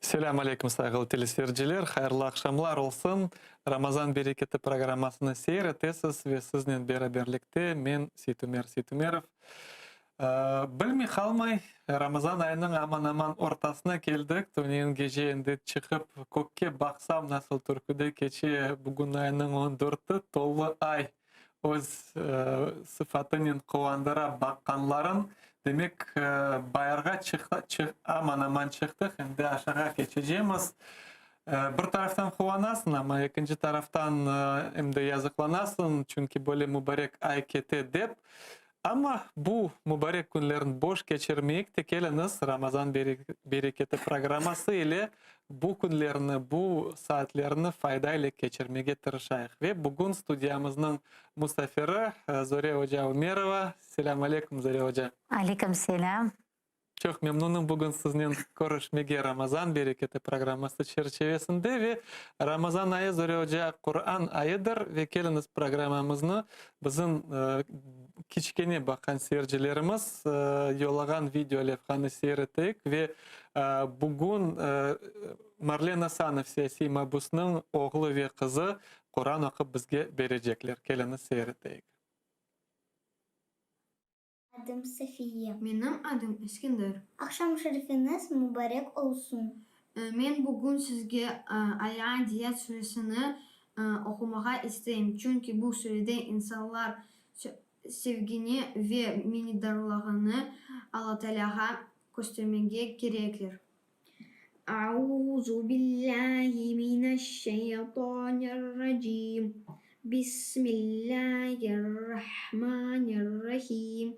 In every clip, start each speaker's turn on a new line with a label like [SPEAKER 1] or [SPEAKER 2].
[SPEAKER 1] Selâm aleyküm, sayğılı teleseyirciler, hayırlı aqşamlar olsun. Ramazan bereketi programmasını seyir etesiz ve siznen beraberlikte men, Seytumer Seytumerov. Bilmey qalmay, Ramazan ayınıñ aman-aman ortasına keldik. Tünevin gece endi çıqıp kökke baqsam, nasıl türküde keçe, bugün aynıñ on dörtü, tolu ay öz sıfatınen quvandıra baqqanların. Demek, bayırğa aman-aman çıqtıq, endi aşağa keçecemiz. Bir taraftan quvanasıñ, amma ekinci taraftan em de yazıqlanasıñ, çünki böyle mubarek ay kete dep. Amma bu mubarek künlerni boş keçirmeyik te, keliñiz, Ramazan bereketi programması ile bu künlerni, bu saatlerni fayda ile keçirmege tırışayıq. Ve bugün studiyamıznıñ musafiri Zore oca Ümerova. Selâm aleyküm, Zore oca.
[SPEAKER 2] Aleyküm selâm.
[SPEAKER 1] Çoq memnunım bugün siznen körüşmege Ramazan bereketi programması çerçevesinde ve Ramazan ayı, Zore oca, Quran ayıdır ve keliñiz programmamıznı bizim kiçkene baqqan seyircilerimiz yollağan video levhanı seyir eteyik ve bugün Marlen Asanov siyasiy mabusnıñ oğlu ve qızı Quran oqup bizge berecekler. Keliñiz seyir eteyik.
[SPEAKER 3] Adım Safiye.
[SPEAKER 4] Menim adım Eskender.
[SPEAKER 3] Aqşam şerifiñiz mubarek olsun.
[SPEAKER 4] Men bugün sizge Al-Adiyat suresini oqumağa isteyim, çünki bu surede insanlar sevgini ve minnetdarlığını Alla Taalâğa köstermege kerekler. Auzu billahi mineşşeytanirracim. Bismillahirrahmanirrahim.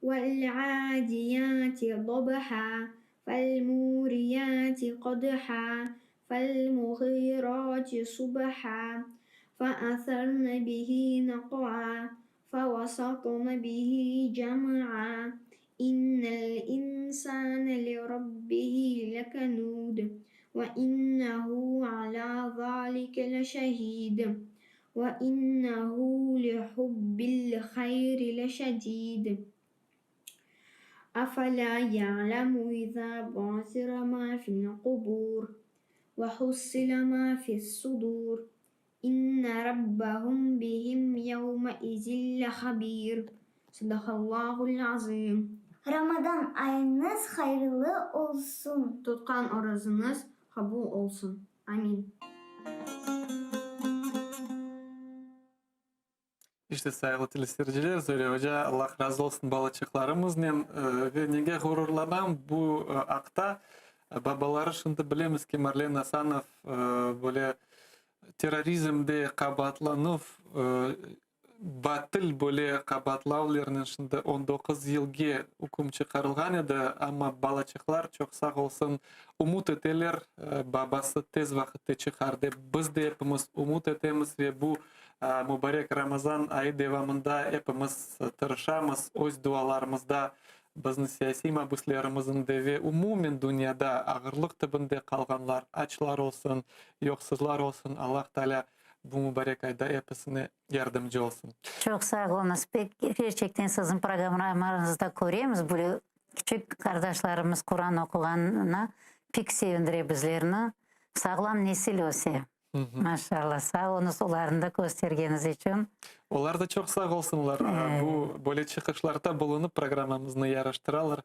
[SPEAKER 4] Vel-adiyati dabha, fel-muriyati qadha, fel-muğirati subha, fe-atharne bihi naq'a, Fevasatna bihi cem'a, innel insane lirabbihi lekenud, ve innehu alâ zâlike leşehîd, ve innehu lihubbil hayri leşedîd. Afelâ ya'lemu izâ bu'sira mâ fil qubûr, ve hussila mâ fis-sudûr. İnne rabbahum bihim yevme izin lehabir. Sadaqallahul azim.
[SPEAKER 3] Ramadan ayıñız hayırlı olsun!
[SPEAKER 4] Tutqan orazıñız qabul olsun. Amin.
[SPEAKER 1] İşte, sayğılı teleseyirciler, Zöre oca, Allah razı olsun balaçıqlarımıznen ve nege ğururlanam bu aqta, babaları şimdi bilemiz ki, Marlen Asanov böyle terrorizmde qabaatlanuv, batıl böyle qabaatlavlernen şimdi 19 yılge üküm çıqarılğan edi, amma balaçıqlar çoq sağ olsun ümüt eteler, babası tez vaqıtte çıqar dep, biz de epimiz ümüt etemiz ve bu Mubarek Ramazan ayı devamında epimiz tırışamız, öz dualarımızda bizni siyasiy mabüslerimizniñ de ve umumen dünyada ağırlıq tibinde qalğanlar, açlar olsun, yoqsuzlar olsun, Allah Taalâ bu mubarek ayda episine yardımcı olsun.
[SPEAKER 2] Çoq sağ oluñız. Pek kerçekten siziñ programmalarıñızda köremiz, böyle kiçik qardaşlarımız Quran oquğanına pek sevindire bizlerni. Sağlam nesil öse. Maşallah, sağ oluñız olarnı da köstergeniz içün.
[SPEAKER 1] Olar da çoq sağ olsunlar, bu böyle çıqışlarda bulunıp programmamıznı yaraştıralar.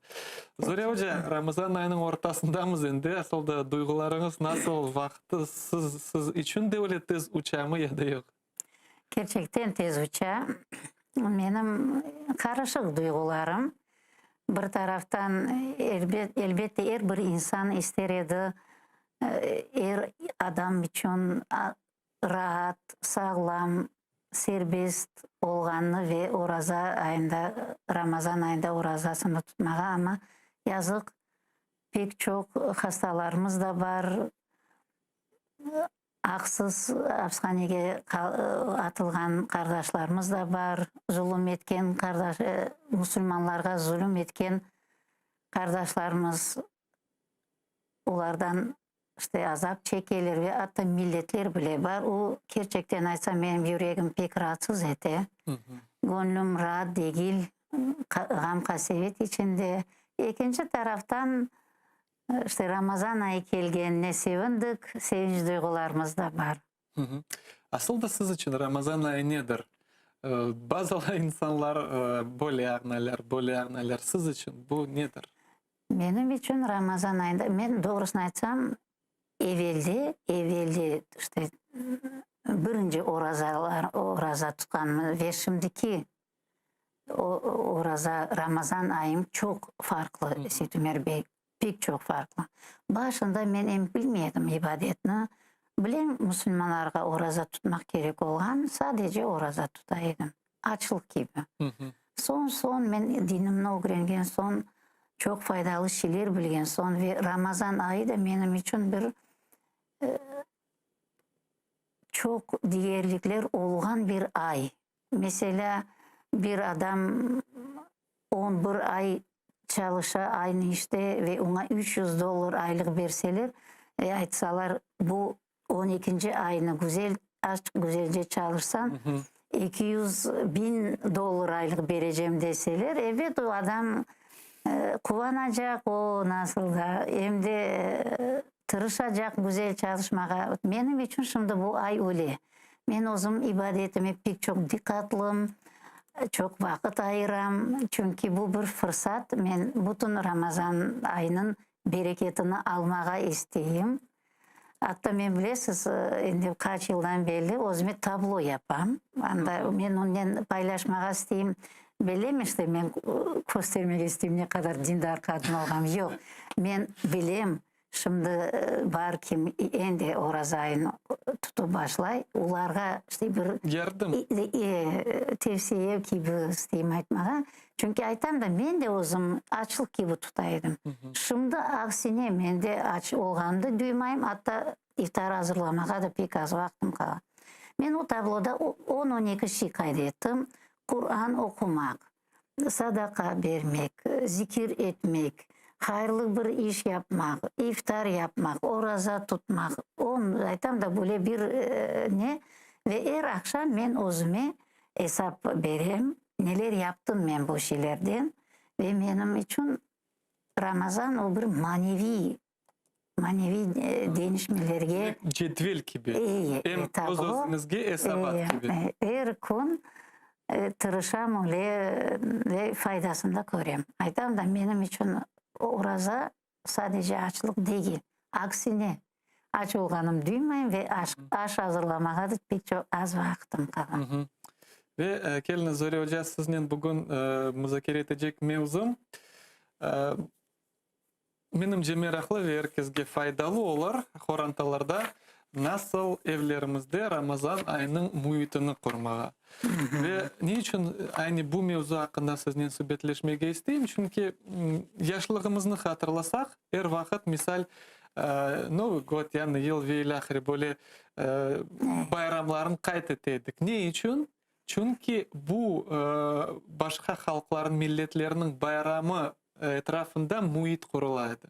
[SPEAKER 1] Zore oca, Ramazan ayınıñ ortasındamız endi, asıl da duyğularıñız nasıl, vaqtı siz siz içün de öyle tez uçamı ya da yoq?
[SPEAKER 2] Kerçekten tez uça. Menim qarışıq duyğularım. Bir taraftan, elbette, er bir insan ister edi, er adam içün raat, sağlam, serbest olğanını ve oraza ayında, Ramazan ayında orazasını tutmağa, amma yazıq, pek çoq hastalarımız da bar, Aqsız apishanege atılğan qardaşlarımız da bar, zulum etken qardaş, musulmanlarğa zulum etken qardaşlarımız, olardan işte azap çekeler ve atta milletler bile bar. O, kerçekten aytsam, menim yüregim pek raatsız ete, göñlüm raat degil, ğam-qasevet içinde. Ekinci taraftan. İşte, Ramazan ayı kelgenine sevindik, sevinç duyğularımız da bar.
[SPEAKER 1] Asıl da siz içün Ramazan ayı nedir? Bazıları insanlar böyle añlaylar, böyle añlaylar. Siz içün bu nedir?
[SPEAKER 2] Menim içün Ramazan ayında, men doğrusını aytsam, evelde, evelde, işte, birinci orazalar, oraza tutqanım ve şimdiki oraza, Ramazan ayım çoq farqlı, Seytumer bey, pek çoq farqlı. Başında men em bilmey edim ibadetni, bilem musulmanlarğa oraza tutmaq kerek olğan, sadece oraza tuta edim, açlıq kibi. Soñ, soñ men dinimni ögrengen soñ, çoq faydalı şeyler bilgen soñ ve Ramazan ayı da menim içün bir çoq digerlikler olğan bir ay. Meselâ, bir adam on bir ay çalışa aynı işte ve oña 300 dollar aylıq berseler ve aytsalar, bu on ekinci aynı güzel, azçıq güzelce çalışsañ, 200 biñ dollar aylıq berecem deseler, ebet, o adam quvanacaq, o nasıl da, em de Tırışacaq güzel çalışmağa. Menim içün şimdi bu ay öyle. Men özüm ibadetime pek çoq diqqatlım, çoq vaqıt ayıram, çünki bu bir fırsat, men bütün Ramazan ayınıñ bereketini almağa isteyim. Atta men, bilesiz, endi qaç yıldan berli özüme tablo yapam. Anda men onen paylaşmağa isteyim. Bilem işte, men köstermege isteyim ne qadar dindar qadın olğanım. Yoq, men bilem, şimdi bar kim endi oraza ayını tutıp başlay, olarğa işte bir
[SPEAKER 1] Yardım.
[SPEAKER 2] tevsiye kibi isteyim aytmağa. Çünki aytam da, men de özüm açlıq kibi tuta edim. Şimdi aksine, men de aç olğanımnı duymayım, atta iftar azırlamağa da pek az vaqtım qala. Men o tabloda on-on eki şey qayd ettim, Quran oqumaq, sadaqa bermek, zikir etmek, hayırlı bir iş yapmaq, iftar yapmaq, oraza tutmaq, on, aytam da, böyle bir ne, ve er aqşam men özüme esap berem, neler yaptım men bu şeylerden, ve menim içün Ramazan o bir maneviy maneviy deñişmelerge.
[SPEAKER 1] Cedvel kibi, em öz-özüñizge esabat kibi.
[SPEAKER 2] Er kün tırışam öyle ve faydasını da körem. Aytam da, menim içün oraza sadece açlıq degil, aksine, aç olğanım duymayım ve aş azırlamağa da pek çoq az vaqtım qala.
[SPEAKER 1] Ve keliñiz, Zore oca, siznen bugün muzakere etecek mevzum, Menimce, meraqlı ve er kesge faydalı olur, qorantalarda nasıl evlerimizde Ramazan ayınıñ müitini qurmağa. Ve ne içün aynı bu mevzu aqqında siznen subetleşmege isteyim, çünki yaşlığımıznı hatırlasaq, er vaqıt, misal, Novıy god, Yañı yıl ve ilâhre böyle bayramlarnı qayd ete edik. Ne içün? Çünki bu başqa halqlarnıñ, milletlerniñ bayramı etrafında müit qurula edi.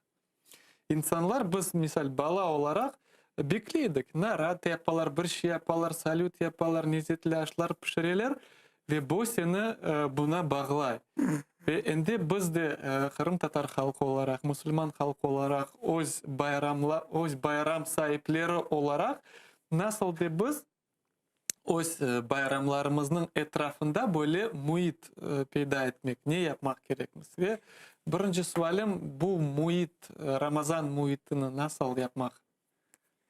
[SPEAKER 1] İnsanlar, biz, misal, bala olaraq bekley edik, narat yapalar, bir şey yapalar, salüt yapalar, lezzetli aşlar pişireler ve bu seni buna bağlay. Ve endi biz de qırımtatar halqı olaraq, musulman halqı olaraq, öz bayramla, öz bayram saipleri olaraq nasıl de biz öz bayramlarımıznıñ etrafında böyle müit peyda etmek, ne yapmaq kerekmiz? Ve birinci sualim, bu müit, Ramazan müitini nasıl yapmaq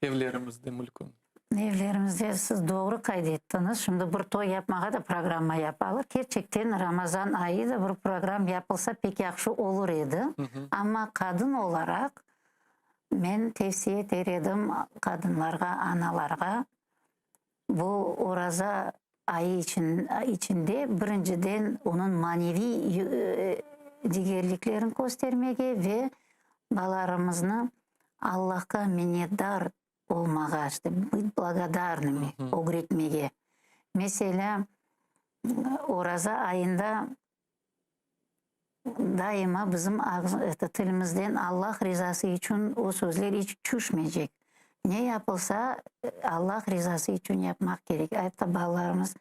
[SPEAKER 1] evlerimizde mülkün?
[SPEAKER 2] Evlerimizde, siz doğru qayd ettiñiz, şimdi bir toy yapmağa da programma yapalar. Kerçekten Ramazan ayı da bir program yapılsa pek yahşı olur edi. Amma qadın olaraq Men tevsiye eter edim qadınlarğa, analarğa, bu oraza ayı içinde birinciden onıñ maneviy degerliklerini köstermege ve balalarımıznı Allahqa minnetdar olmağa, işte, bıt blagodarnımi, ögretmege. Meselâ, oraza ayında Daima bizim tilimizden Allah rizası içün o sözler iç tüşmeycek. Ne yapılsa, Allah rizası içün yapmaq kerek. Atta balalarımız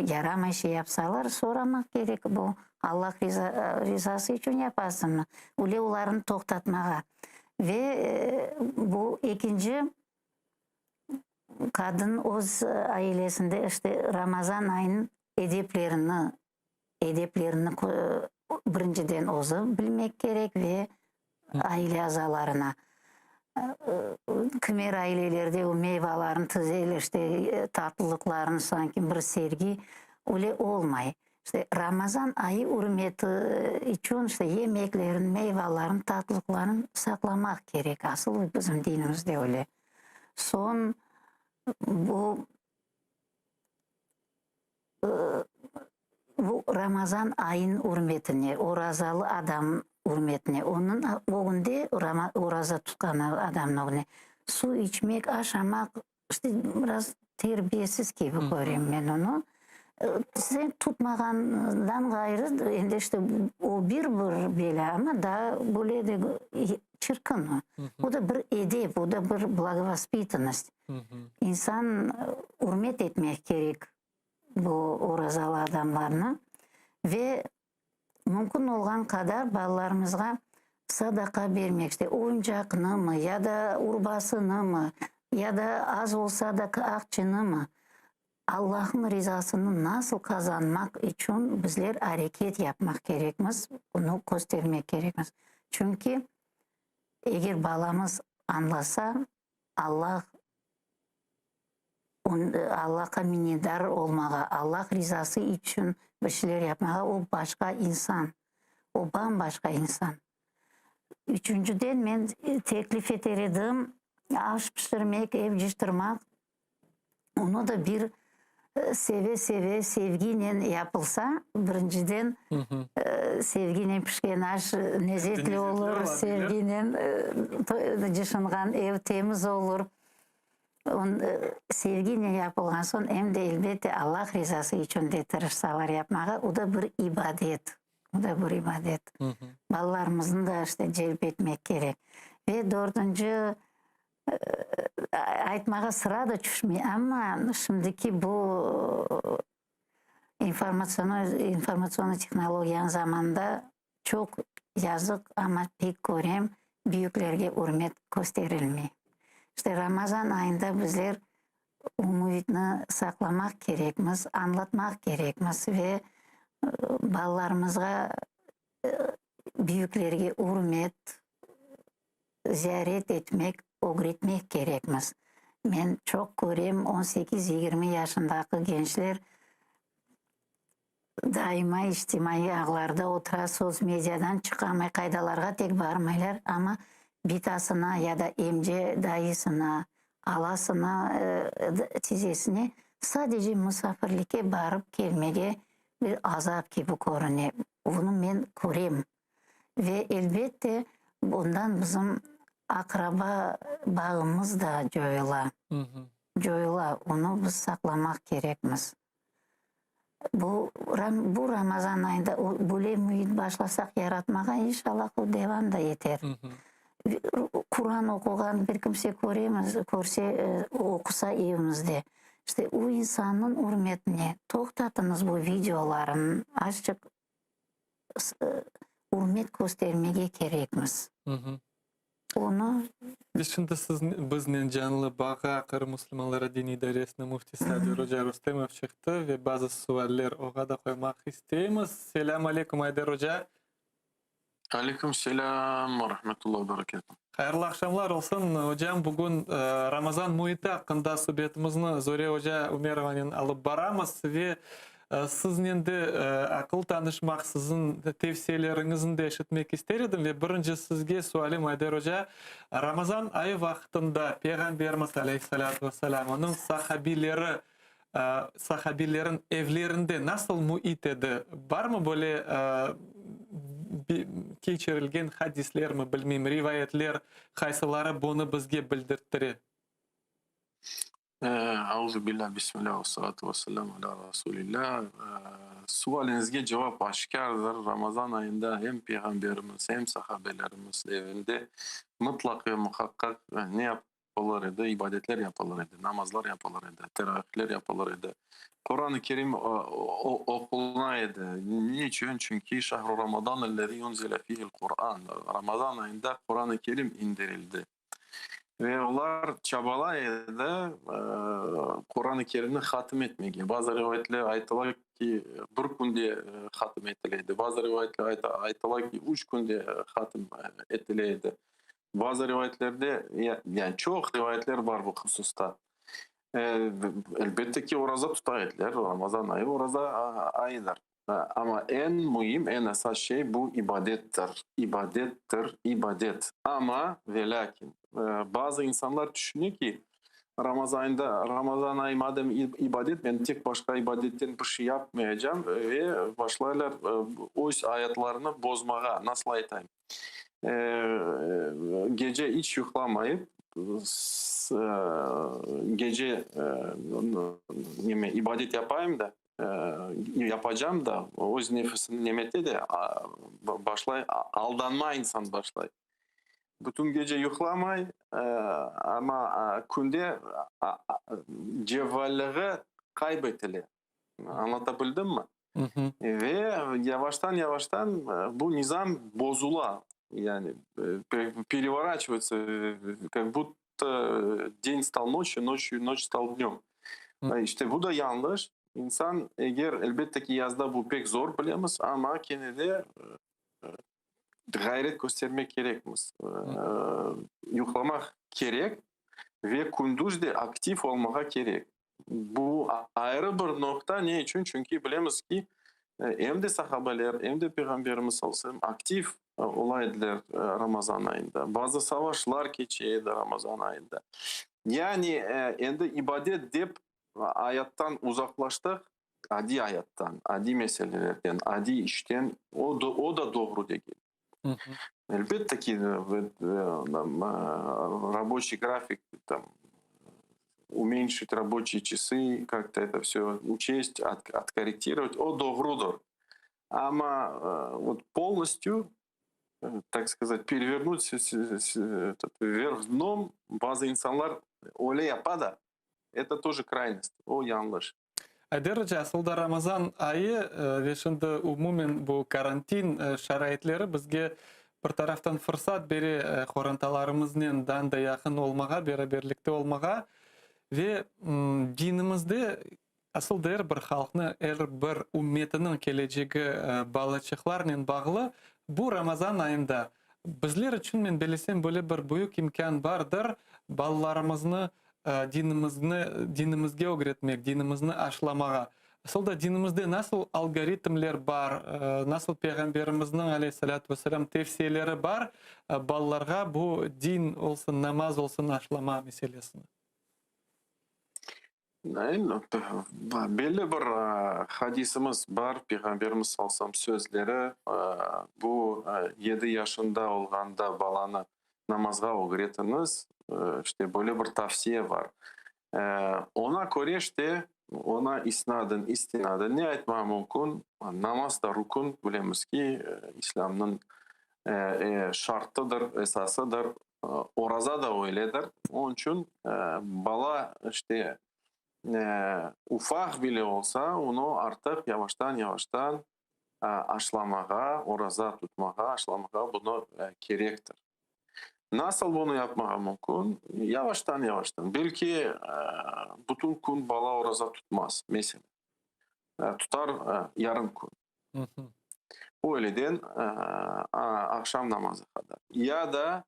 [SPEAKER 2] yaramay şey yapsalar, soramaq kerek, bu Allah rizası içün yapasıñmı? Öyle olarnı toqtatmağa. Ve bu ekinci qadın öz ailesinde işte Ramazan ayınıñ edeplerini, edeplerini birinciden özü bilmek kerek ve aile azalarına. Kimer ailelerde o meyvalarnı tizeler, işte tatlılıqlarnı sanki bir sergi, öyle olmay. İşte Ramazan ayı ürmeti içün işte yemeklerin, meyvaların, tatlıqların saqlamaq kerek. Asıl bizim dinimizde öyle. Soñ bu bu Ramazan ayınıñ ürmetine, orazalı adam ürmetine, onıñ ögünde, oraza tutqan adamnıñ ögünde suv içmek, aşamaq, İşte, biraz terbiyesiz kibi körem men onı. Sen tutmağandan ğayrı, endi işte o bir bir belâ, amma daa böyle de çirkin o. O da bir edep, o da bir blagovospitannost. İnsan ürmet etmek kerek bu orazalı adamlarnı ve Mümkün olğan qadar balalarımızğa sadaqa bermek, işte, oyuncaqnımı ya da urbasınımı, ya da az olsa da aqçınımı, Allahnıñ rizasını nasıl qazanmaq içün bizler areket yapmaq kerekmiz, bunı köstermek kerekmiz. Çünki eger balamız añlasa, Allah Allahqa minnetdar olmağa, Allah rizası içün bir şeyler yapmağa, o başqa insan, o bam-başqa insan. Üçünciden, men teklif eter edim, aş pişirmek, ev cıştırmaq, onı da bir seve-seve, sevginen yapılsa, birinciden, sevginen pişken aş lezetli olur, sevginen cışınğan ev temiz olur. Sevginen yapılğan soñ, em de, elbette, Allah rizası içün de tırışsalar yapmağa, o da bir ibadet, o da bir ibadet. Balalarımıznı da işte celp etmek kerek. Ve dördünci, aytmağa sıra da tüşmey, amma şimdiki bu informatsion tehnologiyanıñ zamanında çoq yazıq, amma pek körem, büyüklerge ürmet kösterilmey. İşte Ramazan ayında bizler ümütni saqlamaq kerekmiz, añlatmaq kerekmiz ve balalarımızğa büyüklerge ürmet, ziyaret etmek, ögretmek kerekmiz. Men çoq körem, on sekiz, yigirmi yaşındaki gençler daima içtimaiy ağlarda otura, sotsmediadan çıqamay, qaydalarğa tek barmaylar, amma bitasına ya da emce dayısına, alasına, tizesine sadece musafirlikke barıp kelmege bir azap kibi körüne. Bunı men körem. Ve, elbette, bundan bizim aqraba bağımız da coyula. Coyula, onı biz saqlamaq kerekmiz. Bu, bu Ramazan ayında böyle müit başlasaq yaratmağa, inşallah, o devam da eter. Quran oquğan bir kimse köremiz, körse, oqusa evimizde, işte, o insannıñ ürmetine toqtatıñız bu videolarnı, azçıq ürmet köstermege kerekmiz. Onı.
[SPEAKER 1] Biz şimdi siz, biznen canlı bağğa Qırım musulmanları diniy idaresiniñ müftisi Ayder oca Rustemov çıqtı ve bazı sualler oña da qoymaq isteymiz. Selâm aleyküm, Ayder oca.
[SPEAKER 5] Aleyküm selâm ve rahmetullah ve berekâtuh.
[SPEAKER 1] Hayırlı aqşamlar olsun, ocam. Bugün Ramazan müiti aqqında subetimizni Zore oca Ümerovanen alıp baramız ve siznen de aqıl tanışmaq, siziñ tevsiyeleriñizni de eşitmek ister edim. Ve birinci sizge sualim, Ayder oca, Ramazan ayı vaqtında Peyğamberimiz, aleyhi salâtu ve selâm, onıñ sahabileri, sahabilerin evlerinde nasıl müit edi? Barmı böyle keçirilgen hadislermi, bilmeyim, rivayetler, qaysıları bunı bizge bildirttire?
[SPEAKER 5] Auzubillah, bismillah, vessalatu vesselam ala rasulillah. Sualiñizge cevap aşkârdır. Ramazan ayında em Peyğamberimiz, em sahabelerimiz evinde mıtlaq ve muhaqqaq ne yapılır edi? İbadetler yapılır edi, namazlar yapılır edi, teravihler yapılır edi. Quran-ı Kerim oquluna edi. Ne içün? Çünki Şahru Ramadan ellezî unzile fîhil Quran, Ramazan ayında Quran-ı Kerim indirildi. Ve olar çabalay edi Quran-ı Kerimni hatm etmege. Bazı rivayetler aytıla ki, bir künde hatm etile edi, bazı rivayetler aytıla ki, üç künde hatm etile edi. Bazı rivayetlerde, yani çoq rivayetler bar bu hususta. Elbette ki, oraza tuta ediler, Ramazan ayı oraza ayıdır. Amma eñ müim, eñ esas şey bu ibadettir, ibadettir, ibadet. Amma ve lâkin, bazı insanlar tüşüne ki, Ramazan ayında, Ramazan ayı madem ibadet, men tek başqa ibadetten bir şey yapmayacam ve başlaylar öz ayatlarını bozmağa, nasıl aytayım, gece iç yuqlamayıp, gece neme ibadet yapayım da, yapacam da, öz nefisini nemete de başlay, aldanma insan başlay. Bütün gece yuqlamay, amma künde cevvallığı qayb etile. Añlata bildimmi? Ve yavaştan-yavaştan bu nizam bozula, yani perevoraçivayutsa, kak budto den stal noçyu, noçyu noç stal dnöm. İşte bu da yañlış. İnsan eger, elbette ki, yazda bu pek zor, bilemiz, amma kene de ğayret köstermek kerekmiz. Yuqlamaq kerek ve kündüz de aktiv olmağa kerek. Bu ayrı bir noqta, ne içün? Çünki bilemiz ki, em de sahabeler, em de Peyğamberimiz sallallahu aleyhi ve sellem aktiv ola ediler Ramazan ayında. Bazı savaşlar keçe edi Ramazan ayında. Yani endi ibadet dep ayattan uzaqlaştıq, adiy ayattan, adiy meselelerden, adiy işten, o da doğru degil. Elbette ki, raboçiy grafik, tam, umenşit raboçiy çası, kak-to eto vsö uçest, otkorrektirovat, o doğrudır. Amma vot polnostyu, tak skazat, perevernut vverh dnom, bazı insanlar öyle yapa da, eto toje kraynost, o yañlış.
[SPEAKER 1] Ayder oca, asıl da Ramazan ayı ve şimdi umumen bu karantin şaraitleri bizge bir taraftan fırsat bere qorantalarımıznen daa da yaqın olmağa, beraberlikte olmağa ve dinimizde asıl da er bir halqnı, er bir ümmetiniñ kelecegi balaçıqlarnen bağlı. Bu Ramazan ayında bizler içün, men belesem, böyle bir büyük imkân bardır, balalarımıznı dinimizni dinimizge ögretmek, dinimizni aşlamağa. Asıl da dinimizde nasıl algoritmler bar, nasıl Peyğamberimizniñ, aleyhissalâtu vesselâm, tevsiyeleri bar balalarğa bu din olsun, namaz olsun aşlama meselesini?
[SPEAKER 5] Belli bir hadisimiz bar, Peyğamberimiz sallallahu aleyhi ve sellem sözleri, bu yedi yaşında olğanda balanı namazğa ögretiñiz, işte böyle bir tavsiye bar. Oña köre işte, oña isnaden, istinaden ne aytmağa mümkün? Namaz da rukun, bilemiz ki, İslâmnıñ şartıdır, esasıdır, oraza da öyledir. Onıñ içün bala işte ufaq bile olsa, onı artıq yavaştan-yavaştan aşlamağa, oraza tutmağa, aşlamağa bunı kerektir. Nasıl bunı yapmağa mümkün? Yavaştan-yavaştan. Belki bütün kün bala oraza tutmaz, meselâ. Tutar yarım kün. Öyleden aqşam namazı qadar. Ya da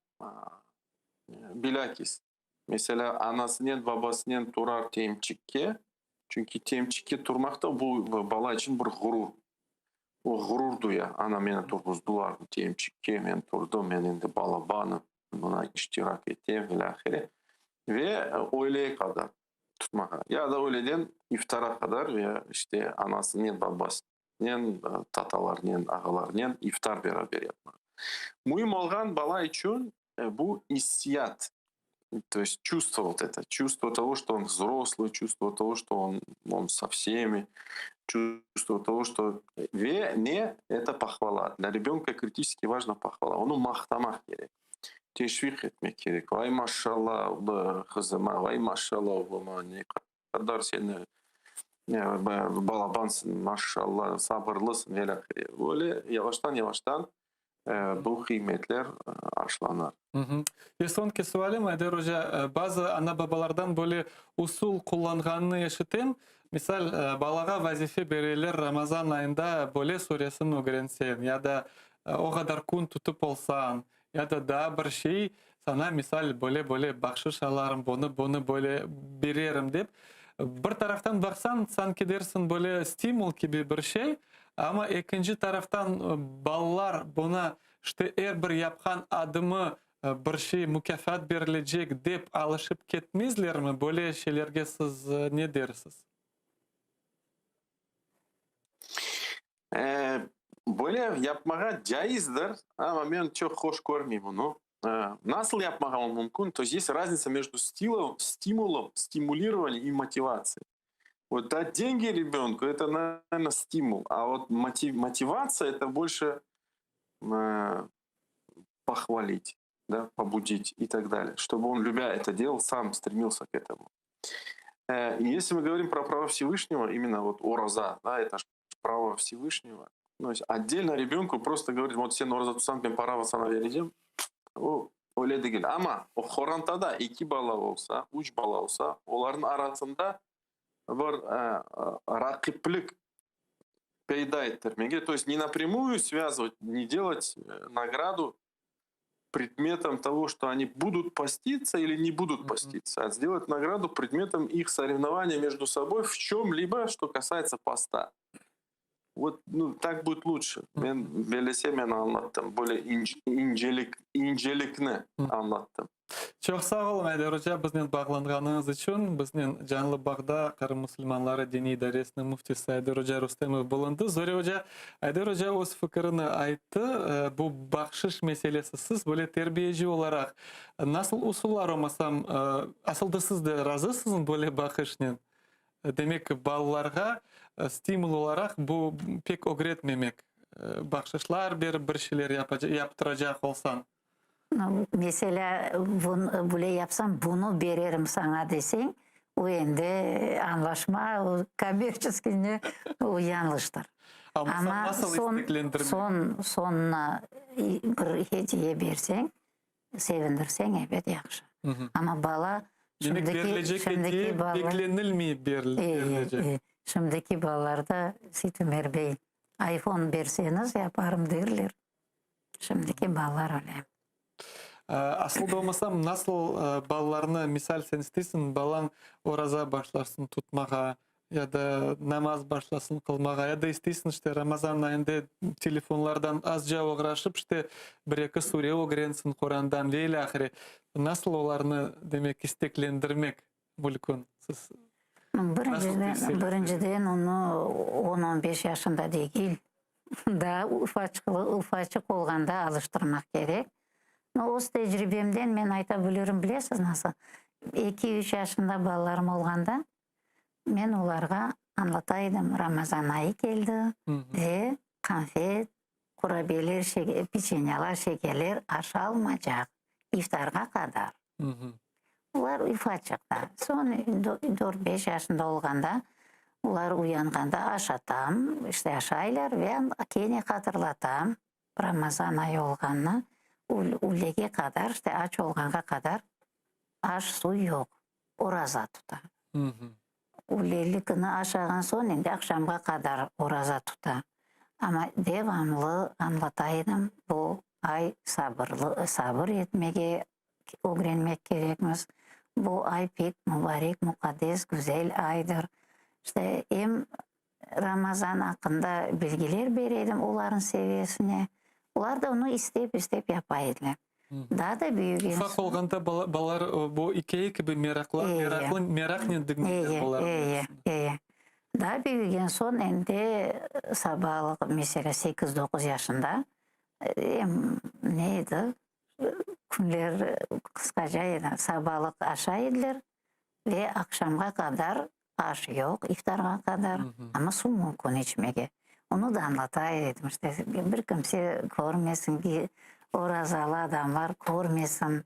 [SPEAKER 5] bilakis, meselâ, anasınen, babasınen turar temçikke, çünki temçikke turmaq da bu bala içün bir ğurur. O ğurur duya, ana, meni turğuzdılar temçikke, men turdım, men endi balabanım, mına iştirak etem, ilâhre. Ve öyleye qadar tutmağa. Ya da öyleden iftara qadar ve işte anasınen, babasınen, tatalarnen, ağalarnen iftar beraber yapmağa. Müim olğan bala içün bu issiyat, to есть чувство вот это, чувство того, что он взрослый, чувство того, что он, он со всеми, чувство того, что ve ne это похвала. Для ребенка критически важна похвала. Onı maqtamaq kerek, teşviq etmek kerek. Vay maşallah qızıma, vay maşallah oğluma, ne qadar seni. Balabansıñ, maşşalla, sabırlısıñ ve ilâhre. Böyle yavaştan-yavaştan bu qıymetler aşlanır.
[SPEAKER 1] Ve soñki sualim, Ayder oca, bazı ana-babalardan böyle usul qullanğanını eşitem. Misal, balağa vazife bereler, Ramazan ayında böyle suresini ögrenseñ ya da o qadar kün tutıp olsañ, ya da daa bir şey, saña, misal, böyle-böyle bahşış alarım, bunı, bunı böyle bererim dep. Bir taraftan baqsañ, sanki dersiñ, böyle stimul kibi bir şey, amma ekinci taraftan balalar buña, işte, er bir yapqan adımı bir şey mukâfat berilecek dep alışıp ketmezlermi? Böyle şeylerge siz ne dersiz?
[SPEAKER 5] Böyle yapmağa caizdir, amma men çoq hoş körmeyim onı. Nasıl yapmağa mümkün? To есть есть разница между стимулом, стимулированием и мотивацией. Вот дать деньги ребенку, это, наверное, стимул, а вот мотивация, это больше похвалить, да, побудить и так далее, чтобы он, любя это дело, сам стремился к этому. И если мы говорим про право Всевышнего, именно вот ораза, да, это ж право Всевышнего. То есть отдельно ребенку просто говорить, вот sen oraza tutsañ, men para saña berecem, o öyle degil. Amma o qorantada eki bala olsa, üç bala olsa, olarnıñ arasında bir raqiplik peyda ettirmege, то есть не напрямую связывать, не делать награду предметом того, что они будут поститься или не будут поститься, а сделать награду предметом их соревнования между собой в чем-либо, что касается поста. Вот, ну, так будет лучше. Men bellesem, men añlattım. Böyle incelik, incelikni añlattım.
[SPEAKER 1] Çoq sağ oluñ, Ayder oca, biznen bağlanğanıñız içün. Biznen canlı bağda Qırım musulmanları diniy idaresiniñ müftisi Ayder oca Rustemov bulundı. Zore oca, Ayder oca öz fikirini ayttı. Bu bahşış meselesi, siz böyle terbiyeci olaraq nasıl usullar olmasam, asıl da siz de razısızmı böyle baqışnen? Demek, balalarğa stimul olaraq bu pek ögretmemek, bahşışlar berip bir şeyler yaptıracaq olsañ.
[SPEAKER 2] Meselâ, böyle yapsam, bunı bererim saña deseñ, o endi añlaşma, o kommerçeskiy ne, o yañlıştır.
[SPEAKER 1] Amma soñ,
[SPEAKER 2] soñ, soñuna bir hediye berseñ, sevindirseñ, ebet, yahşı. Amma bala,
[SPEAKER 1] Demek, berilecek hediye beklenilmeyip berilecek.
[SPEAKER 2] Şimdiki balalarda, Seytumer bey, ayfon berseñiz, yaparım derler. Şimdiki balalar öyle.
[SPEAKER 1] Asıl da olmasam, nasıl balalarnı, misal, sen isteysiñ, balañ oraza başlasın tutmağa, ya da namaz başlasın qılmağa, ya da isteysiñ, işte, Ramazan ayında telefonlardan azca oğraşıp, işte, bir-eki sure ögrensin Qurandan ve ilâhre. Nasıl olarnı, demek, isteklendirmek mülkün? Siz
[SPEAKER 2] Birinciden, birinciden onı on, on beş yaşında degil, daa ufaçıq olğanda alıştırmaq kerek. No, öz tecribemden men ayta bilirim, bilesiz nasıl? Eki, üç yaşında balalarım olğanda, men olarğa añlata edim, Ramazan ayı keldi ve qanfet, qurabiyeler, peçenyalar, şekerler aşalmacaq iftarğa qadar. Olar ufaçıq da. Soñ dört-beş yaşında olğanda, olar uyanğanda aşatam, işte aşaylar ve kene hatırlatam Ramazan ayı olğanını, üylege qadar, işte aç olğanğa qadar aş-suv yoq, oraza tuta. Üylelikni aşağan soñ endi aqşamğa qadar oraza tuta. Amma devamlı añlata edim, bu ay sabırlı, sabır etmege ögrenmek kerekmiz. Bu ay pek mubarek, muqaddes, güzel aydır. İşte, em Ramazan aqqında bilgiler bere edim olarnıñ seviyesine. Olar da onı istep-istep yapa ediler. Daa da büyügen
[SPEAKER 1] Ufaq olğanda balalar bu ikâye kibi meraqlı, meraqlı, meraqnen diñleyler olarnıñ
[SPEAKER 2] Eye, eye. Daa büyügen soñ endi sabalıq, meselâ, sekiz-doquz yaşında, em ne edi, künler qısqaca edi, sabalıq aşay ediler ve aqşamğa qadar Aş yoq iftarğa qadar, amma suv mümkün içmege. Onı da añlata edim, işte, bir kimse körmesin ki, orazalı adamlar körmesin.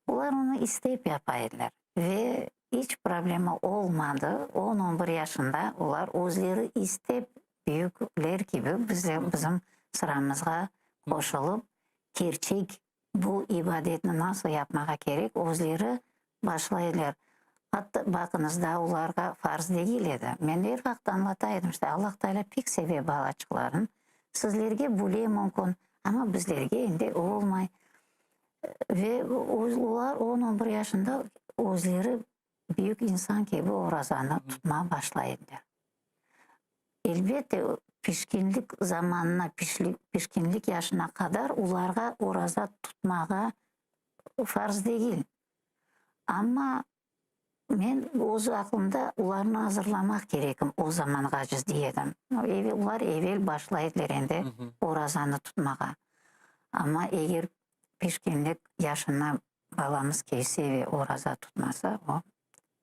[SPEAKER 2] Olar onı istep yapa ediler. Ve. İç problema olmadı. On, on bir yaşında olar özleri istep, büyükler kibi bizler, bizim sıramızğa qoşulıp, kerçek bu ibadetni nasıl yapmağa kerek, özleri başlaylar. Atta, baqıñız, daa olarğa farz degil edi. Men er vaqıt añlata edim, işte, Allah Teala pek seve balaçıqlarını, sizlerge bile mümkün, amma bizlerge endi olmay. Ve olar on, on bir yaşında özleri büyük insan kibi orazanı tutmağa başlay ediler. Elbette, pişkinlik zamanına, pişkinlik yaşına qadar olarğa oraza tutmağa farz degil. Amma men öz aqlımda olarnı azırlamaq kerekim o zamanğace dey edim. Olar evel başlay ediler endi orazanı tutmağa. Amma eger pişkinlik yaşına balamız kelse ve oraza tutmasa, o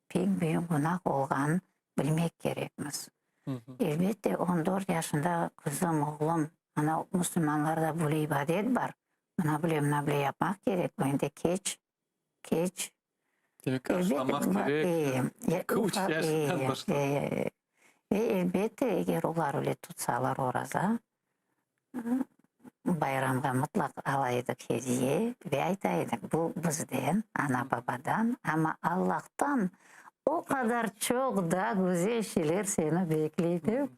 [SPEAKER 2] pek büyük günah olğanın bilmek kerekmiz. Elbette, on dört yaşında qızım, oğlum, mına musulmanlarda böyle ibadet bar, mına böyle, mına böyle yapmaq kerek, bu endi keç, keç.
[SPEAKER 1] Demek, aşlamaq kerek, eki-üç yaşından başlap.
[SPEAKER 2] Ve elbette, eger olar öyle tutsalar oraza, bayramğa mıtlaq ala edik hediye ve ayta edik, bu bizden, ana-babadan, amma Allahtan o qadar çoq daa güzel şeyler seni bekley dep,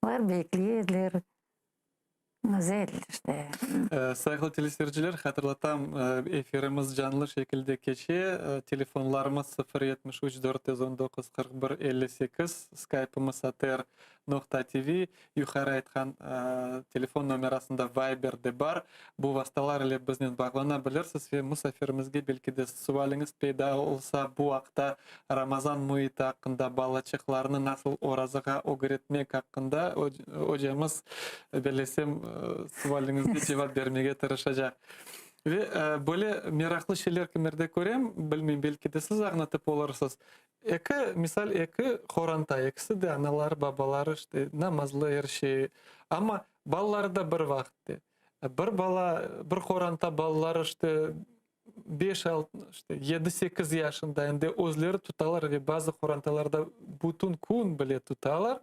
[SPEAKER 2] olar bekley ediler. Güzel, işte.
[SPEAKER 1] Sayğılı teleseyirciler, hatırlatam, efirimiz canlı şekilde keçe. Telefonlarımız 0 73 419 41 58, skaypımız atr noqta tv, yuqarı aytqan telefon nomerasında Viber de bar. Bu vastalar ile biznen bağlana bilirsiz ve musafirimizge belki de sualiñiz peyda olsa, bu aqta, Ramazan müiti aqqında, balaçıqlarnı nasıl orazağa ögretmek aqqında ocamız, bellesem, sualiñizge cevap bermege tırışacaq. Ve böyle meraqlı şeyler kimerde körem, bilmeyim, belki de siz añlatıp olursız. Eki, misal, eki qoranta, ekisi de anaları, babaları, işte, namazlı, er şey, amma balaları da bir vaqıtte. Bir bala, bir qoranta balaları, işte, beş, altı, işte, yedi, sekiz yaşında endi özleri tutalar ve bazı qorantalarda bütün kün bile tutalar.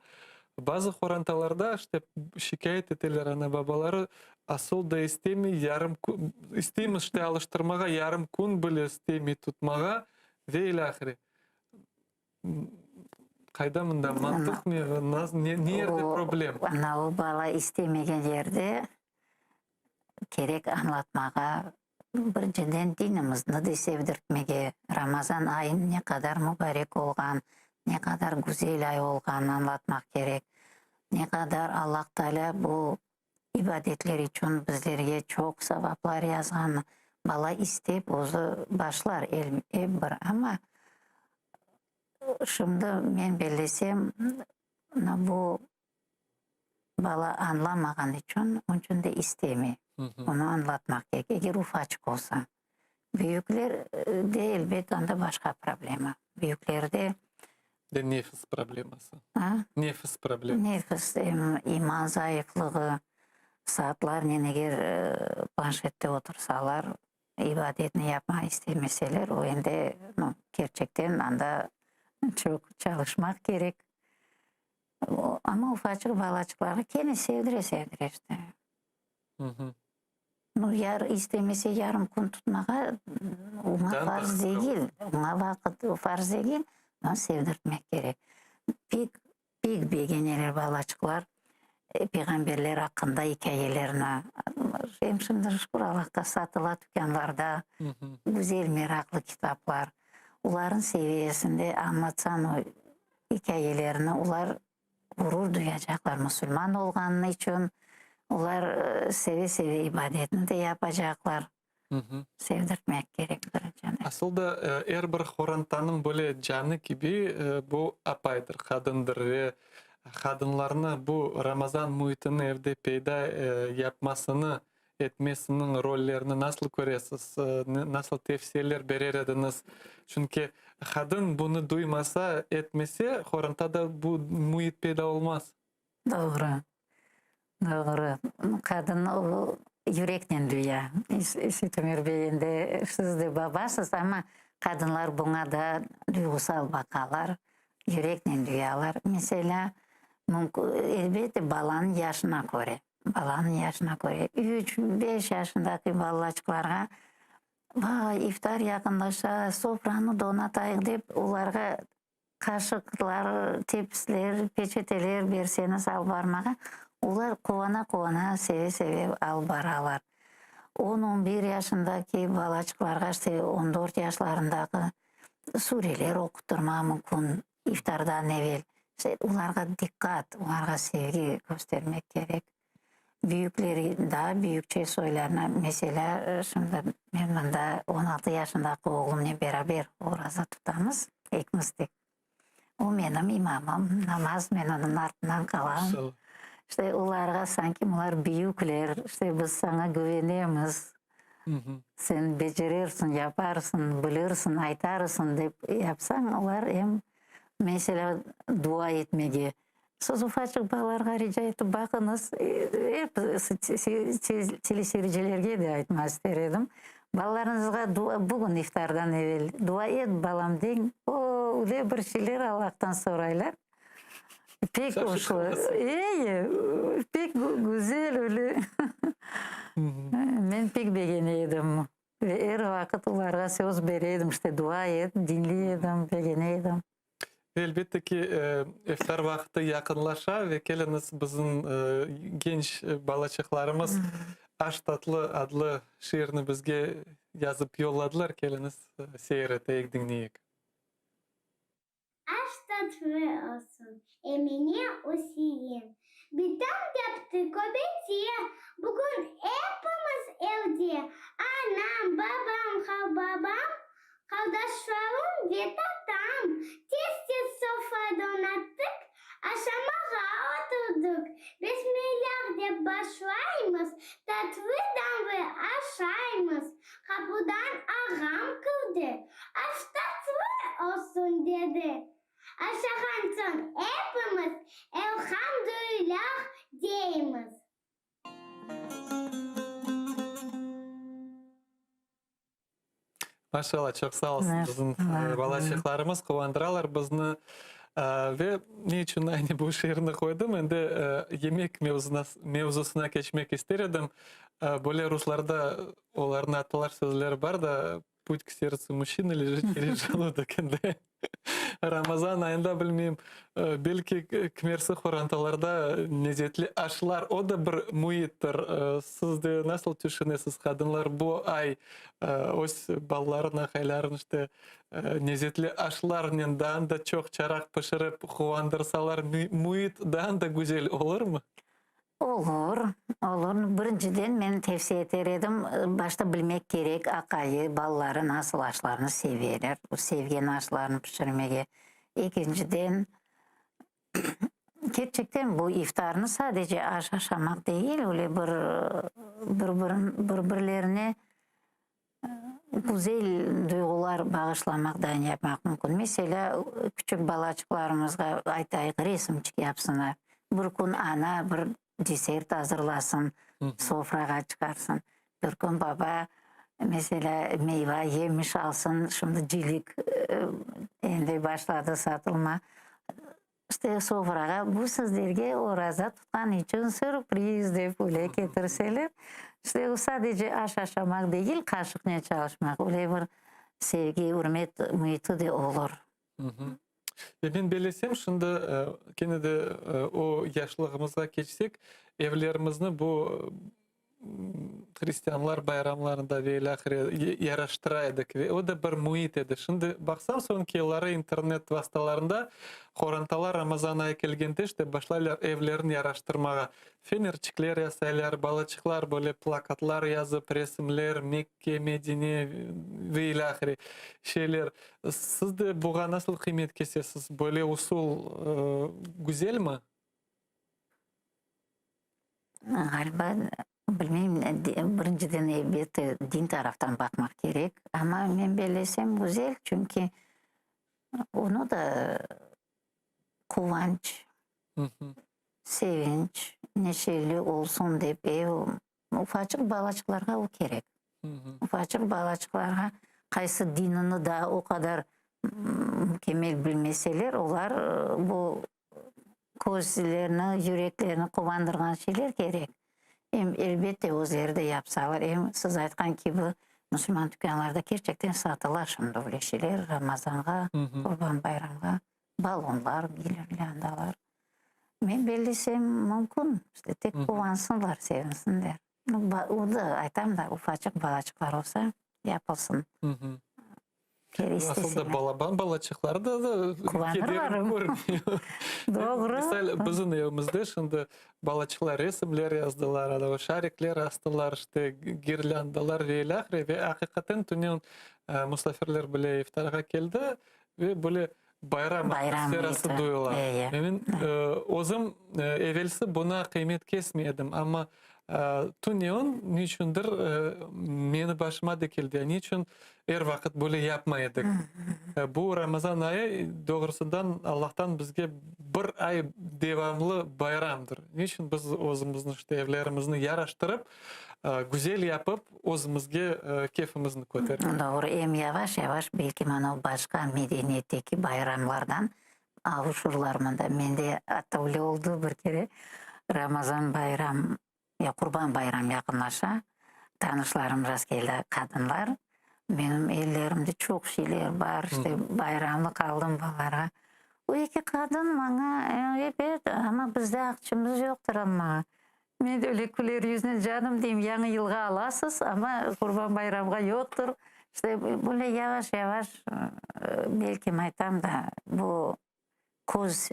[SPEAKER 1] Bazı qorantalarda, işte, şikâyet eteler ana-babaları, asıl da istemey, yarım kün, isteymiz, işte, alıştırmağa, yarım kün bile istemey tutmağa ve ilâhre. Qayda mında mantıq, ne, ne yerde problem?
[SPEAKER 2] Ana, o bala istemegen yerde kerek añlatmağa, birinciden dinimizni de sevdirtmege, Ramazan ayı ne qadar mubarek olğan, ne qadar güzel ay olğanını añlatmaq kerek, ne qadar Allah Taalâ bu ibadetler içün bizlerge çoq savaplar yazğanını bala istep özü başlar ep bir, amma şimdi men bellesem, mına bu bala añlamağan içün, onıñ içün de istemey. Onı añlatmaq kerek, eger ufaçıq olsa. Büyükler de, elbet, anda başqa problema. Büyüklerde.
[SPEAKER 1] De nefis probleması.
[SPEAKER 2] A?
[SPEAKER 1] Nefis probleması.
[SPEAKER 2] Nefis, em iman zayıflığı, saatlarnen eger planşette otursalar, ibadetni yapmağa istemeseler, o endi, nu, kerçekten anda çoq çalışmaq kerek. Amma ufaçıq balaçıqlarğa kene sevdire-sevdire işte. Nu, yar istemese yarım kün tutmağa, oña farz degil, oña vaqıt farz degil, amma sevdirtmek kerek. Pek, pek begeneler balaçıqlar peyğamberler aqqında ikâyelerni. Em şimdi, şükür Allahqa, satıla tükânlarda güzel, meraqlı kitaplar. Olarnıñ seviyesinde añlatsañ o ikâyelerni, olar Ğurur duyacaqlar musulman olğanı içün, olar seve-seve ibadetni de yapacaqlar. Sevdirtmek kerek birinciden.
[SPEAKER 1] Asıl da er bir qorantanıñ böyle canı kibi bu apaydır, qadındır ve qadınlarnı bu Ramazan müitini evde peyda yapmasını etmesiniñ rollerini nasıl köresiz, nasıl tevsiyeler berer ediñiz? Çünki qadın bunı duymasa, etmese, qorantada bu müit peyda olmaz.
[SPEAKER 2] Doğru, doğru. Qadın o yüreknen duya. Seytumer bey, endi siz de babasız, amma. Qadınlar buña da duyğusal baqalar, yüreknen duyalar. Meselâ, elbette, balanıñ yaşına köre, balanıñ yaşına köre, üç, beş yaşındaki balaçıqlarğa, Vay, iftar yaqınlaşa, sofranı donatayıq dep, olarğa qaşıqlar, tepsiler, peçeteler berseñiz alıp barmağa, olar quvana-quvana, seve-seve alıp baralar. On, on bir yaşındaki balaçıqlarğa, işte, on dört yaşlarındaki sureler oquttırma mümkün iftardan evel. İşte, olarğa diqqat, olarğa sevgi köstermek kerek. Büyükleri, daa büyükçe soylarına, meselâ, şimdi men mında 16 yaşındaki oğlumnen beraber oraza tutamız, ekimiz tek. O menim imamım, namaz, men onıñ artından qalam. İşte, olarğa sanki bular büyükler, işte, biz saña güvenemiz, sen becerersiñ, yaparsıñ, bilirsiñ, aytarsıñ dep yapsañ, olar em, meselâ, dua etmege Siz ufaçıq balalarğa rica etip baqıñız, ep teleseyircilerge de aytmaq ister edim, balalarıñızğa dua, bugün iftardan evel dua et, balam deñ, o, öyle bir şeyler Allahtan soraylar, pek hoşlu, ey, pek güzel öyle, men pek begene edim ve er vaqıt olarğa söz bere edim, işte dua et, diñley edim, begene edim.
[SPEAKER 1] Ve elbette ki, iftar vaqtı yaqınlaşa ve keliñiz bizim genç balaçıqlarımız Aş tatlı adlı şiirni bizge yazıp yolladılar, keliñiz seyir eteyik, diñleyik.
[SPEAKER 3] Aş tatlı olsun, Emine Üsein. Bitam yaptı köbete, bugün epimiz evde, anam, babam, halbabam, Qardaşlarım ve tatam tez-tez sofra donattıq, aşamağa oturdıq. Besmillâh dep başlaymız, tatlı-damlı aşaymız. Qapudan ağam kirdi, Aş tatlı olsun! dedi. Aşağan soñ epimiz Elhamdülillâh deymiz.
[SPEAKER 1] Maşallah, çoq sağ olsun bizim balaçıqlarımız quvandıralar bizni. Ve ne içün aynı bu şiirni qoydım, endi yemek mevzusına keçmek ister edim. Böyle ruslarda olarnıñ atalar sözleri bar da, Put k serdtsu mujçinı lejit çerez jeludok endi. Ramazan ayında, bilmeyim, belki kimersi qorantalarda lezetli aşlar, o da bir müittir. Siz de nasıl tüşünesiz, qadınlar bu ay öz balaların, aqayların işte lezetli aşlarnen daa da çoq çaraq pişirip quvandırsalar, müit daa da güzel olurmı?
[SPEAKER 2] Olur, olur. Birinciden men tevsiye eter edim, başta bilmek kerek, aqayı, balaları nasıl aşlarnı seveler, o sevgen aşlarnı pişirmege. Ekinciden, kerçekten bu iftarnı sadece aş aşamaq degil, öyle bir bir-birlerine Güzel duyğular bağışlamaq da yapmaq mümkün. Meselâ, küçük balaçıqlarımızğa aytayıq, resimçik yapsınlar. Bir kün ana bir desert azırlasın, sofrağa çıqarsın. Bir kün baba, meselâ, meyva, yemiş alsın. Şimdi cilik endi başladı satılma. İşte, sofrağa bu sizlerge oraza tutqan içün sürpriz dep öyle ketirseler, işte, o sadece aş aşamaq degil, qaşıqnen çalışmaq, öyle bir sevgi, ürmet müiti de olur.
[SPEAKER 1] Ve men bellesem, şimdi kene de o yaşlığımızğa keçsek, evlerimizni bu hristianlar bayramlarında ve ilâhre yaraştıra edik ve o da bir müit edi. Şimdi baqsam, soñki yılları internet vastalarında qorantalar Ramazan ayı kelgende işte başlaylar evlerini yaraştırmağa. Fenerçikler yasaylar, balaçıqlar böyle plakatlar yazıp, resimler, Mekke, Medine ve ilâhre şeyler. Siz de buğa nasıl qıymet kesesiz? Böyle usul güzelmi?
[SPEAKER 2] Ğaliba, bilmeyim, birinciden, elbette, din taraftan baqmaq kerek, amma men bellesem, güzel, çünki onı da quvanç, sevinç, neşeli olsun dep ev, ufaçıq balaçıqlarğa o kerek. Ufaçıq balaçıqlarğa. Qaysı dinini daa o qadar mükemmel bilmeseler, olar bu közlerini, yüreklerini quvandırğan şeyler kerek. Em, elbette, özleri de yapsalar, em siz aytqan kibi, musulman tükânlarda kerçekten satıla şimdi öyle şeyler, Ramazanğa, Qurban bayramğa ballonlar, girlândalar. Men bellesem, mümkün, işte, tek quvansınlar, sevinsinler. O da, aytam da, ufaçıq balaçıqlar olsa, yapılsın.
[SPEAKER 1] Asıl da balaban balaçıqlar da kederini körmey.
[SPEAKER 2] Doğru.
[SPEAKER 1] Misal, bizim evimizde şimdi balaçıqlar resimler yazdılar, ana şarikler astılar, işte girlândalar ve ilâhre. Ve aqiqaten tünevin musafirler bile iftarğa keldi ve böyle bayram atmosferası duyula. Men özüm evelsi buña qıymet kesmey edim, amma tünevin ne içündir meni başıma da keldi, ne içün er vaqıt böyle yapmay edik? Bu Ramazan ayı, doğrusından, Allahtan bizge bir ay devamlı bayramdır. Ne içün biz özümizni, işte, evlerimizni yaraştırıp, güzel yapıp, özümizge keyfimizni kötermek.
[SPEAKER 2] Doğru, em yavaş-yavaş belki mana o başqa medeniyetteki bayramlardan avuşırlar mında. Mende atta öyle oldı bir kere, Ramazan bayram, ya Qurban bayram yaqınlaşa, tanışlarım rast keldi, qadınlar, menim ellerimde çoq şeyler bar, işte bayramlıq aldım balalarğa. O eki qadın maña, ebet, amma bizde aqçımız yoqtır almağa. Men de öyle küler yüznen, canım, deyim, yañı yılğa alasız, amma Qurban bayramğa yoqtır. İşte, böyle yavaş-yavaş, belkim aytam da, bu köz,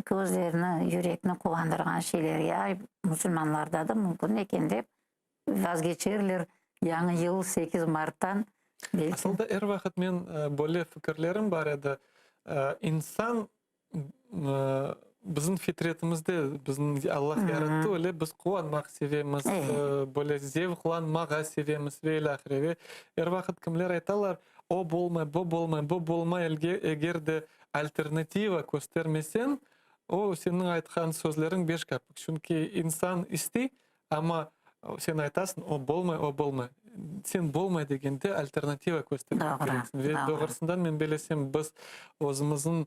[SPEAKER 2] közlerni, yürekni quvandırğan şeylerge, ay, musulmanlarda da mümkün eken dep, vazgeçerler yañı yıl, 8 marttan, belki.
[SPEAKER 1] Asıl da er vaqıt men böyle fikirlerim bar edi, insan Bizim fitretimizde, bizni Allah yarattı öyle, biz quvanmaq sevemiz, böyle zevqlanmağa sevemiz ve ilâhre. Ve er vaqıt kimler aytalar, o bolmay, bu bolmay, bu bolmay, eger de alternativa köstermeseñ, o seniñ aytqan sözleriñ beş kapik. Çünki insan istey, Amma sen aytasıñ, o bolmay, o bolmay. Sen bolmay degende alternativa köstermek kereksiñ. Ve doğrusından men belesem, biz özümizniñ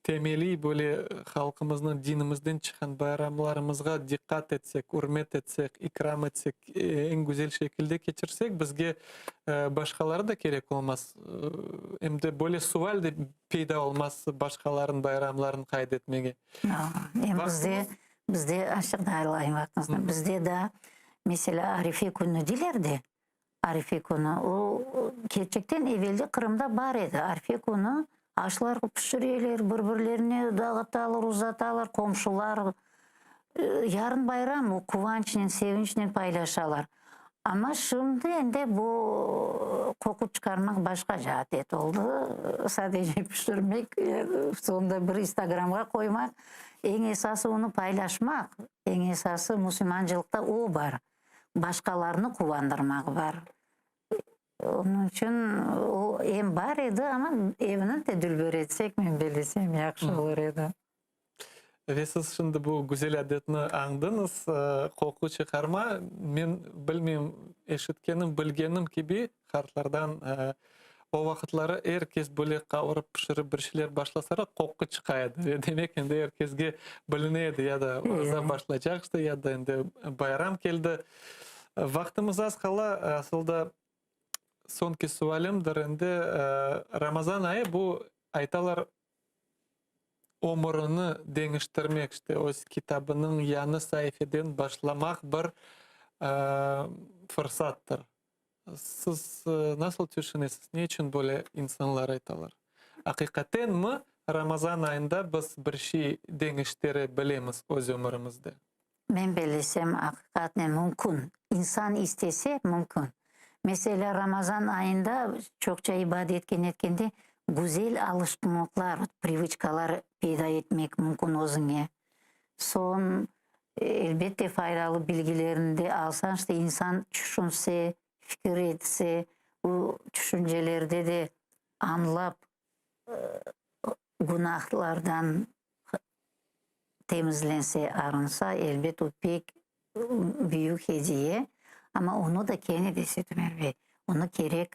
[SPEAKER 1] temeliy böyle halqımıznıñ dinimizden çıqqan bayramlarımızğa diqqat etsek, ürmet etsek, ikram etsek, eñ güzel şekilde keçirsek, bizge başqaları da kerek olmaz. Em de böyle sual de peyda olmaz başqalarınıñ bayramlarını qayd etmege.
[SPEAKER 2] Em bizde Bizde, açıq da aylayım vaqtınıznı, bizde da, meselâ, Arife künü deyler de, Arife künü, o, kerçekten evelde Qırımda bar edi. Arife künü aşlar pişireler, bir-birlerine dağıtalar, uzatalar, qomşular. Yarın bayram, o quvançnen, sevinçnen paylaşalar. Amma şimdi endi bu qoqu çıqarmaq başqaca adet oldı. Sadece pişirmek, soñunda bir instagramğa qoymaq. Eñ esası onı paylaşmaq. Eñ esası musulmancılıqta o bar. Başqalarnı quvandırmaq bar. Onıñ içün o em bar edi, amma evni de dülber etsek, men bellesem, yahşı olur edi.
[SPEAKER 1] Ve siz şimdi bu güzel adetni añdıñız, qoqu çıqarma. Men bilmeyim, eşitkenim, bilgenim kibi, qartlardan, o vaqıtları er kes böyle qavurıp, pişirip bir şeyler başlasalar, qoqu çıqa edi. Ve demek, endi er kesge biline edi, ya da oraza başlaycaq işte, ya da endi bayram keldi. Vaqtımız az qala, asıl da soñki sualimdir endi, Ramazan ayı bu, aytalar, ömürini deñiştirmek, işte, öz kitabınıñ yañı saifeden başlamaq bir fırsattır. Siz nasıl tüşünesiz, ne içün böyle insanlar aytalar? Aqiqatenmi Ramazan ayında biz bir şey deñiştire bilemiz öz ömürimizde?
[SPEAKER 2] Men bellesem, aqiqatnen mümkün. İnsan istese, mümkün. Meselâ, Ramazan ayında çoqça ibadetke netkende güzel alışqınlıqlar, privıçkalar peyda etmek mümkün özüñe. Soñ, elbette, faydalı bilgilerni de alsañ, işte, insan tüşünse, fikir etse, o tüşüncelerde de añlap, günahlardan temizlense, arınsa, elbet, o pek büyük hediye. Amma onı da kene de, Seytumer bey, Onı kerek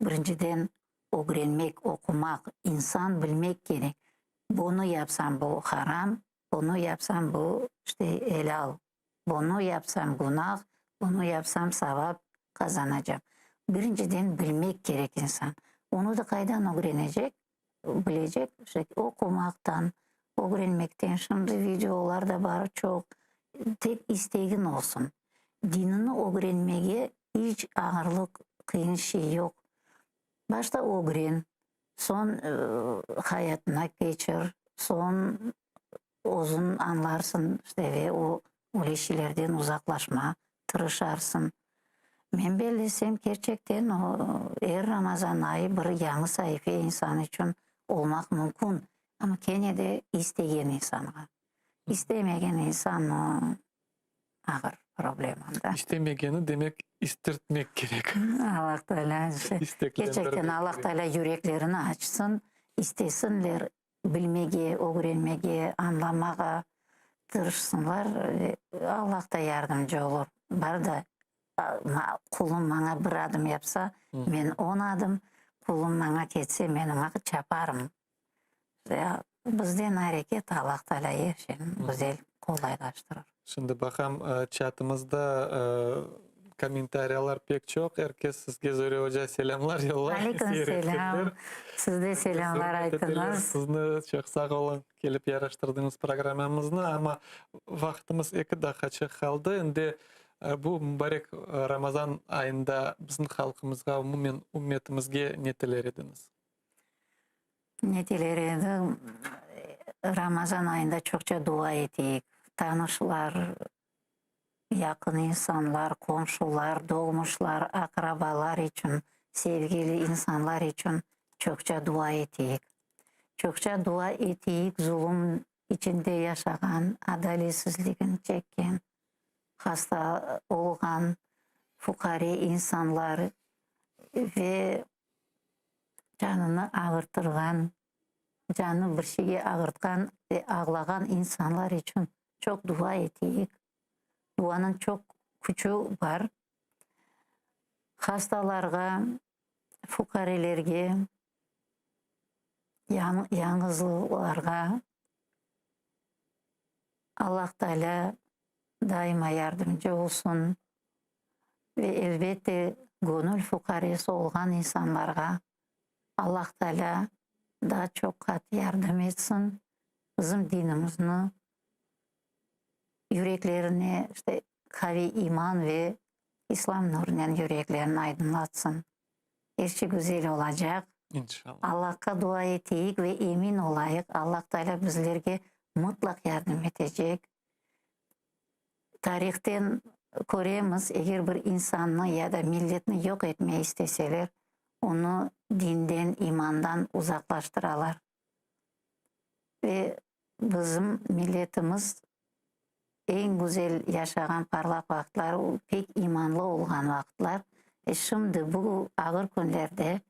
[SPEAKER 2] birinciden ögrenmek, oqumaq, insan bilmek kerek. Bunı yapsam bu haram, bunı yapsam bu işte elâl, bunı yapsam günah, bunı yapsam savap qazanacam. Birinciden bilmek kerek insan. Onı da qaydan ögrenecek? Bilecek, işte oqumaqtan, ögrenmekten. Şimdi videolar da bar çoq. Tek istegiñ olsun. Dinini ögrenmege iç ağırlıq, qıyın şey yoq. Başta ögren, soñ hayatına keçir, soñ özüñ añlarsıñ, işte ve o öyle şeylerden uzaqlaşma tırışarsıñ. Men bellesem, kerçekten o er Ramazan ayı bir yañı saife insan içün olmaq mümkün, amma kene de istegen insanğa. İstemegen insan o ağır problema da.
[SPEAKER 1] İstemegeni demek istirtmek kerek.
[SPEAKER 2] Allah Teala kerçekten Allah Teala yüreklerini açsın, istesinler bilmege, ögrenmege, añlamağa tırışsınlar. Allah da yardımcı olur. Bar da qulum maña bir adım yapsa, men on adım, qulum maña ketse, men oña çaparım. Bizden areket, Allah Teala er şeyni güzel qolaylaştırır.
[SPEAKER 1] Şimdi baqam, çatımızda kommentariyalar pek çoq. Er kes sizge, Zöre oca, selâmlar yollay.
[SPEAKER 2] Aleyküm selâm. Siz de selâmlar aytıñız.
[SPEAKER 1] Sizni çoq sağ oluñ, kelip yaraştırdıñız programmamıznı. Amma vaqtımız eki daqqaçıq qaldı. Endi bu mubarek Ramazan ayında bizim halqımızğa, umumen ümmetimizge ne tiler ediñiz?
[SPEAKER 2] Ne tiler edim? Ramazan ayında çoqça dua eteyik. Tanışlar, yaqın insanlar, qomşular, doğmuşlar, aqrabalar içün, sevgili insanlar içün çoqça dua eteyik. Çoqça dua eteyik zulum içinde yaşağan, adaletsizligini çekken, hasta olğan fuqare insanlar ve Canını ağırtırğan, canı bir şeyge ağırtqan ve ağlağan insanlar içün çoq dua eteyik. Duanıñ çoq küçü bar. Hastalarğa, fuqarelerge, yañğızlılarğa Allah Taalâ daima yardımcı olsun. Ve elbette, gönül fuqaresi olğan insanlarğa Allah Taalâ daa çoq qat yardım etsin, bizim dinimizni yüreklerine işte qaviy iman ve İslam nurınen yüreklerini aydınlatsın. Er şey güzel olacaq.
[SPEAKER 1] İnşallah.
[SPEAKER 2] Allahqa dua eteyik ve emin olayıq, Allah Taalâ bizlerge mıtlaq yardım etecek. Tarihten köremiz, eger bir insannı ya da milletni yoq etmege isteseler, onı dinden, imandan uzaqlaştıralar. Ve bizim milletimiz eñ güzel yaşağan parlaq vaqıtları, pek imanlı olğan vaqıtlar. E şimdi bu ağır künlerde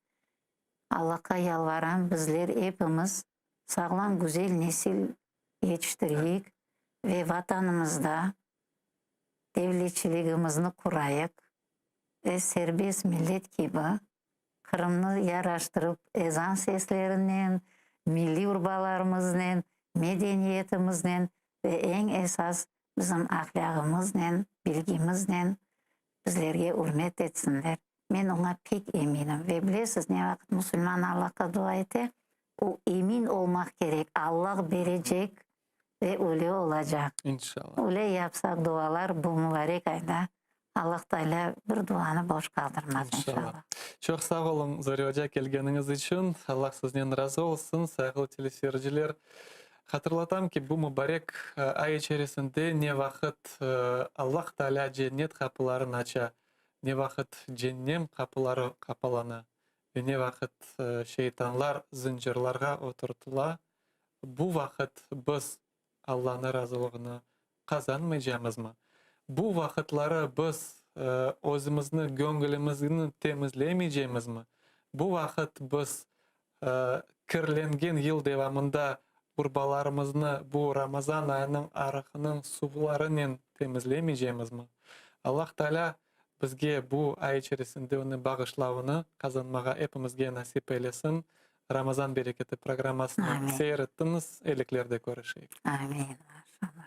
[SPEAKER 2] Allahqa yalvaram, bizler epimiz sağlam, güzel nesil yetiştireyik ve Vatanımızda devletçiligimizni qurayıq ve serbest millet kibi Qırımnı yaraştırıp ezan seslerinen, milliy urbalarımıznen, medeniyetimiznen ve eñ esas bizim ahlâğımıznen, bilgimiznen bizlerge ürmet etsinler. Men oña pek eminim. Ve bilesiz, ne vaqıt musulman Allahqa dua ete, o emin olmaq kerek, Allah berecek ve öyle olacaq.
[SPEAKER 1] İnşallah.
[SPEAKER 2] Öyle yapsaq dualar bu mubarek ayda Allah Teala bir duanı boş qaldırmaz
[SPEAKER 1] İnşallah.
[SPEAKER 2] inşallah.
[SPEAKER 1] Çoq sağ oluñ, Zore oca, kelgeniñiz içün. Allah siznen razı olsun. Sayğılı teleseyirciler, hatırlatam ki, bu mubarek ay içerisinde ne vaqıt Allah Teala cennet qapılarını aça, ne vaqıt cennem qapıları qapalana ve ne vaqıt şeytanlar zıncırlarğa oturtıla, bu vaqıt biz Allanıñ razılığını qazanmaycamızmı? Bu vaqıtları biz özümizni, göñülimizni temizlemeycemizmi? Bu vaqıt biz kirlengen yıl devamında urbalarımıznı bu Ramazan ayınıñ arığınıñ suvlarınen temizlemeycemizmi? Allah Taalâ. Bizge bu ay içerisinde onıñ bağışlavını qazanmağa epimizge nasip eylesin. Ramazan bereketi programmasını
[SPEAKER 2] Amin.
[SPEAKER 1] seyir ettiñiz, eliklerde körüşeyik.
[SPEAKER 2] Amin. Maşallah.